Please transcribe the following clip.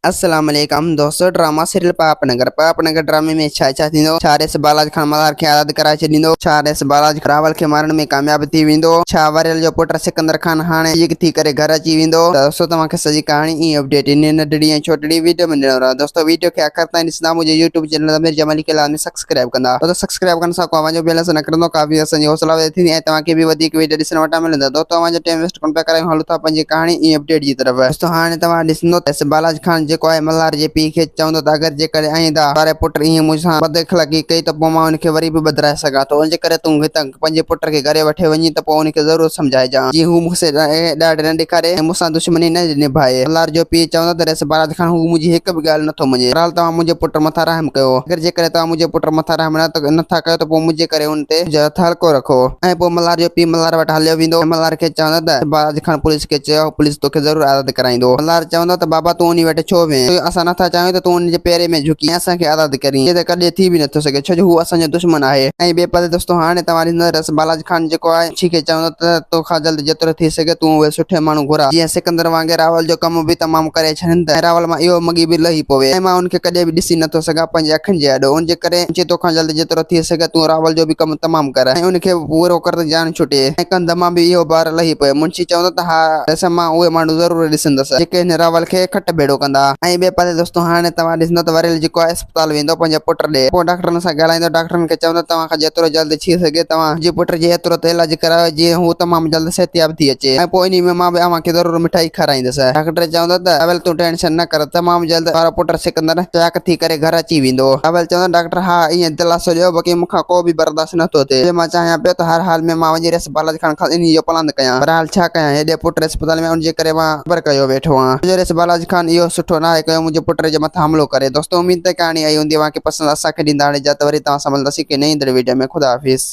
السلام عليڪم دوستو ڊراما سيريل پاپ نگر پاپ نگر ڊرامي ۾ ڇا ڇا ٿيندو ڇا ريس بالاج خان مزار کي آزاد ڪرائي ڇڏيندو ڇا ريس بالاج راول کي مارڻ ۾ ڪامياب ٿي ويندو ڇا وريل جو پٽ سڪندر خان هاڻي ٺيڪ ٿي ڪري گهر اچي ويندو ته دوستو توهان کي سڄي ڪهاڻي ۽ اپڊيٽ انهي ننڍڙي ۽ ڇوٽڙي ويڊيو ۾ ڏيڻ وارو آهيان دوستو ويڊيو کي آخر تائين ڏسندا منهنجي يوٽيوب چينل ضمير جمالي کي لازمي سبسڪرائب ڪندا ڇو ته سبسڪرائب ڪرڻ سان ڪو اوهان جو بيلنس نه ڪٽندو ڪافي اسان جي حوصلا افزائي ٿيندي ۽ توهان کي به وڌيڪ ويڊيو ڏسڻ وٽان ملندا دوستو اوهان جو ٽيم ويسٽ ڪونه پيا ڪرايون هلون ٿا پنهنجي ڪهاڻي ۽ اپڊيٽ جي طرف. دوستو هاڻي توهان ڏسندو ته بالاچ خان جيڪو آهي ملهار جي پيء کي چوندو ته اگر جيڪڏهن آئنده واري پٽ ائين مون سان بد اخلاقي ڪئي ته پوء مان ان کي وري به ٻڌرائي سگهان ٿو ان جي ڪري تون هتان پنهنجي پٽ کي گهري وٺي وڃين ته پوء ان کي ضرور سمجهائجان جيئن هو مون سان ڏاڍ نه ڏيکاري ۽ مون سان دشمني نه نڀائي. ملهار جو پيء چوندو ته ريس بالاچ خان هو منهنجي هڪ به ڳالهه نٿو مڃي بهرحال توهان منهنجي پٽ مٿان رحم ڪيو اگر جيڪڏهن توهان منهنجي پٽ مٿان رحم نه ٿا ڪيو ته پوء منهنجي ڪري ان تي هٿ هلڪو رکو. ۽ پوء ملهار جو پيء ملهار وٽ هليو ويندو ۽ ملهار کي چوندو ته بالاچ خان پوليس کي چيو هو پوليس توکي ضرور آزاد ڪرائيندو. ملهار چوندو ته بابا تون انهي وٽ ڇو وئين؟ اسان نٿا چاهيون ته تون ان جي پيري ۾ جهڪين ۽ اسان کي آزاد ڪرين. هي ته ڪڏهن ٿي به نٿو سگهي ڇو جو هو اسان جو دشمن آهي. ۽ ٻئي پاسي دوستو هاڻي توهان ڏسندا ته بالاچ خان جيڪو آهي منشي کي چوندو ته توکان جلد جيترو ٿي سگهي تون اهي سٺي ماڻهو گهراء جيئن سڪندر وانگي راول جو ڪم به تمام ڪري ڇڏين ته ۽ راول مان اهو مڳي به لهي پوي ۽ مان ان کي ڪڏهن به ڏسي نٿو سگهان پنهنجي اکين جي آڏو ان جي ڪري منشي توکان جلد جيترو ٿي سگهي تون راول جو به ڪم تمام ڪر ۽ ان کي به پورو ڪر ته جان ڇٽي ۽ ڪنڌ مان به اهو بار لهي پوي. منشي چوندو ته ها ريسم مان اهي ماڻهو ضرور ڏسندس جيڪي هن راول کي کٽ ڀيڙو ڪندا. ۽ ٻئي پاسي دوستو هاڻي توهان ڏسندو ته وريل جيڪو آهي اسپتال ويندو پنهنجي پٽ ڏي پوء ڊاڪٽرن سان ڳالهائيندو ڊاڪٽرن کي چوندو توهان کان جيترو جلد ٿي سگهي توهان منهنجي پٽ جي ايترو ته علاج ڪرايو جيئن هو تمام جلد صحتياب ٿي اچي ۽ پوء انهي ۾ مان به اوهان کي ضرور مٺائي کارائيندس. ڊاڪٽر چوندو ته راول تون ٽينشن نه ڪر تمام جلد تنهنجو پٽ سڪندر چاق ٿي ڪري گهر اچي ويندو. راول چوندو ڊاڪٽر ها ائين دلاسو ڏيو باقي مون کان ڪو به برداشت نه ٿو ٿئي مان چاهيان پيو ته هر حال ۾ مان وڃي ريس بالاچ خان کان انهي جو پلاند ڪيان بهرحال ڇا ڪيان هيڏي پٽ اسپتال ۾ ان جي ڪري مان صبر ڪيو ويٺو آهيان ڇو جو ريس بالاچ خان اهو سٺو ناهي ڪيو منهنجي پٽ جي مٿان حملو ڪري دوستو اميد ته ڪهاڻي آئي هوندي اوهان کي پسند اسان کي ڏيندا هاڻي اجازت وري توهان سان ملنداسين ڪنهن نئين ايندڙ ويڊيو ۾ خدا حافظ.